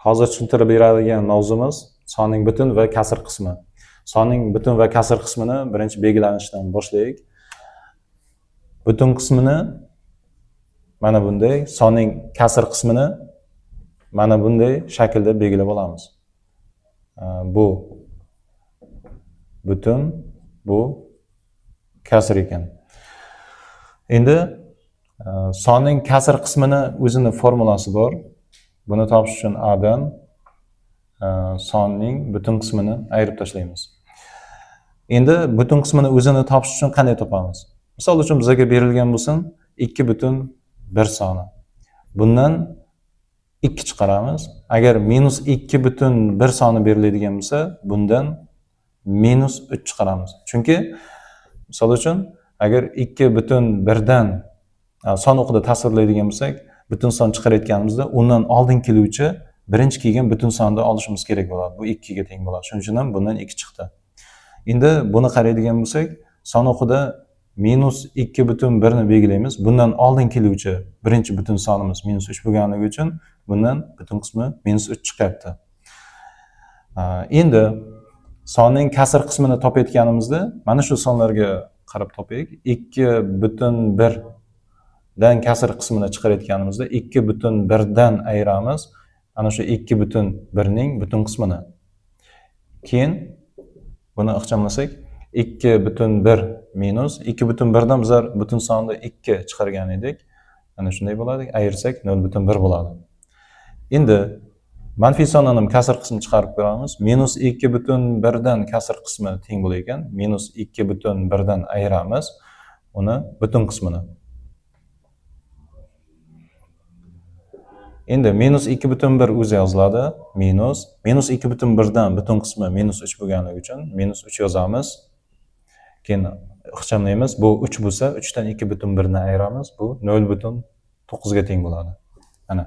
Hozir tushuntirib beradigan mavzumiz sonning butun va kasr qismi. Sonning butun va kasr qismini birinchi belgilanishdan boshlaylik. Butun qismini mana bunday, sonning kasr qismini mana bunday shaklda belgilab olamiz. Bu butun, bu kasr ekan. Endi sonning kasr qismini o'zini formulasi bor. Buni topish uchun a dan sonning butun qismini ayirib tashlaymiz. Endi butun qismini o'zini topish uchun qanday topamiz? Misol uchun bizga berilgan bo'lsin 2,1 soni. Bundan 2 chiqaramiz. Agar -2,1 soni beriladigan bo'lsa, bundan -3 chiqaramiz. Chunki misol uchun agar 2,1 dan son o'qida tasvirlaydigan bo'lsak, butun son chiqarayotganimizda undan oldin keluvchi birinchi kelgan butun sonni olishimiz kerak bo'ladi. Bu 2 ga teng bo'ladi. Shuning uchun ham bundan 2 chiqdi. Endi buni qaraydigan bo'lsak, son o'qida -2,1 ni belgilaymiz. Bundan oldin keluvchi birinchi butun sonimiz -3 bo'lganligi uchun bundan butun qismi -3 chiqyapti. Endi sonning kasr qismini topayotganimizda mana shu sonlarga qarab topaylik. 2,1 dan kasr qismini chiqarayotganimizda 2,1 dan ayiramiz ana shu 2,1 ning butun qismini. Keyin buni ixchamlasak 2,1 minus 2,1 dan bizlar butun sonni 2 chiqargan edik. Ana shunday bo'ladi. Ayirsak 0,1 bo'ladi. Endi manfiy sondan ham kasr qismini chiqarib ko'ramiz. -2,1 dan kasr qismi teng bo'lar ekan. -2,1 dan ayiramiz uni butun qismini. Endi -2,1 o'zi yoziladi. Minus -2,1 dan butun qismi -3 bo'lganligi uchun -3 yozamiz. Keyin ixchamlaymiz. Bu 3 bo'lsa, 3 dan 2,1 ni ayiramiz. Bu 0,9 ga teng bo'ladi. Ana.